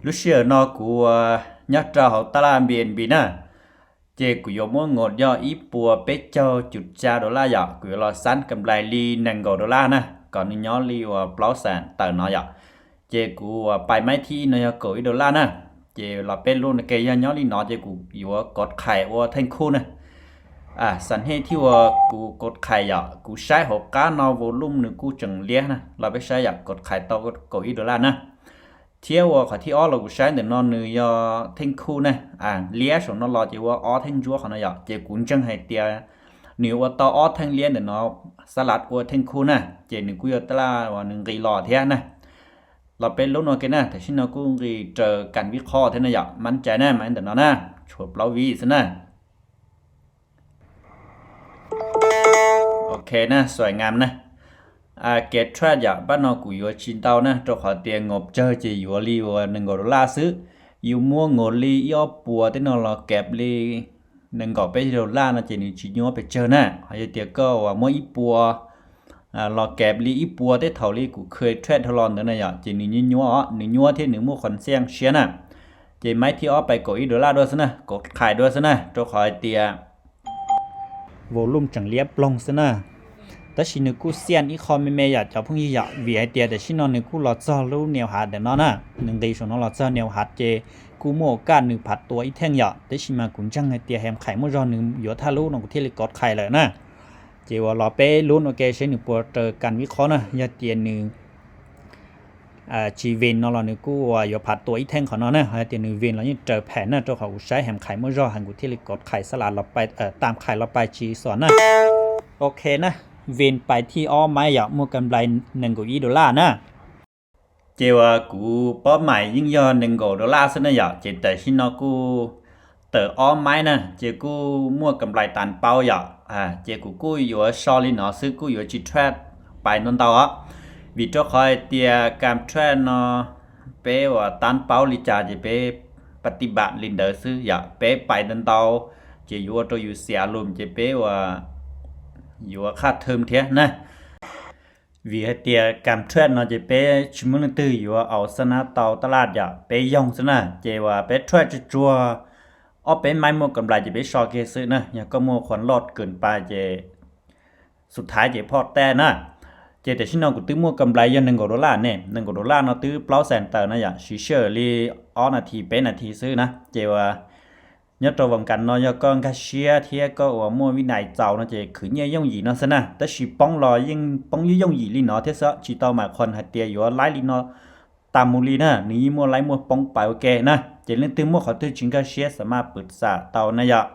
Lub sij hawm no kuv nyob rau hauv taj laj Airbnb na, ces kuv yuav muab nkaus yog ib puas peb caug cuv xya dollar yom, kuv yuav los xab kam nplais li nees nkaum dollar na, kom nws nyob li uas plaub xees tawm no yom. Ces kuv uas pais maib thib ib no yog kaum ib dollar na, ces los peb lub no ke yog nyob li no ces kuv yuav kov qhais ua theej khuj na. Xam hej thiab uas kuv kov qhais yom, kuv saib hauv qab no volume nws kuj tseem liab na, los peb saib yom, kov qhais tau kaum ib dollar na. Thiab uas qhov thib ob los kuv saib ntawm no nws yog theej khuj na, liab saum no los ces ua ob theej ntsuab qhov no yom, ces kuv ntseeg hais tias nws ua tau ob theej liab ntawm no, xab lav ua theej khuj na, ces nws kuj yog taj laj uas nws nqis los thiab na. Los peb lub no ke na, tam sim no kuj nqis raws kam vib qhob thiab na yom, mab cai na, mas ntawm no na, tshuav plaub vib xwb na. Ok na, xuaim ngam na. Kev trade yom, pab no kuv yuav tsis ntau na, rau qhov tias nkaus tsawg ces yuav li uas nees nkaum dollar xwb. Yus muab nkaus li ib ob puas tej no los kam li nees nkaum peb dollar no ces nws tsis nyuaj pes tsawg na. Ho yog tias koj uas muab ib puas los kam li ib puas tej thaum li kuv kheev trade dhau los ntawd na yom, ces nws nyuaj nyuaj os, nws nyuaj thiab nws muaj qhov xiam siab na. Ces maib thib ob pais kaum ib dollar dua xwb na, kov qhais dua xwb na, rau qhov hais tias volume tseem liab ploog xwb na. Tab sis nws kuj xiam ib qho me me yom cov phooj ywg yom, vim hais tias tam sim no nws kuj los txog lub niam hav ntawm no na, nws nqis saum no los txog niam hav ces kuj muaj ua kaj nws phav tua ib theej yom, tab sis mas kuv ntseeg hais tias Hem Khais muaj zog nws yuav thaj lub no kuv thiaj li kov qhais lawm na. Ces uas los peb lub no ke seb nws puas raws kam vib qhob na, yog tias nws tsis vin no los nws kuj uas yuav phav tua ib theej qhov no na, ho yog tias nws vin los yeej raws phem na, rau qhov kuv saib Hem Khais muaj zog heev kuv thiaj li kov qhais xab lav, tam qhais los pais tsis xom na. Ok na, vin pais thib ob maib yom, muaj kam nplais nees nkaum ib dollar na. Ces uas kuv pob mais yeej yog nees nkaum dollar xwb na yom, ces tam sim no kuj tawm ob maib na, ces kuj muaj kam nplais tam paub yom. Ces kuv kuj yuav so li no xwb, kuj yuav tsis trade pais ntau ntau os, vim rau qhov hais tias kam trade no peb uas tam paub li cas ces peb pab tib npam li ntawd xwb yom, peb pais ntau ntau ces yuav ua rau yus xiam lus ces peb uas yuav qhaj thwm thiab na. Vim hais tias kam trade no ces peb tsis muaj leej twg yuav aus xab nab tau taj laj yom, peb yoog xwb na, ces uas peb trade tsuag tsuag ob peb maib muaj kam nplais ces peb so kiag xwb na, yog koj muaj qhuas loj kawm pais ces xub thaiv ces phoj taj na. Ces tam sim no kuv twb muaj kam nplais yog nees nkaum dollar ne, nees nkaum dollar no twb plaub xees tawm na yom, siv sij hawm li ob nas this peb nas this xwb na, ces uas nyob rau vas kas no yog koj nkag siab thiab koj uas muaj vib nais txaus no ces khwv nyiaj yooj yim no xwb na, tab sis poob los yeej poob yooj yooj yim li no thiab xwb, tsis tau mam qhuas hais tias yuav laib li no tas mus li na, nws yeej muaj laib muaj poob pais ua ke na, ces leej twg muaj qhov twg tsis nkag siab xam maj pwm xam tau na yom.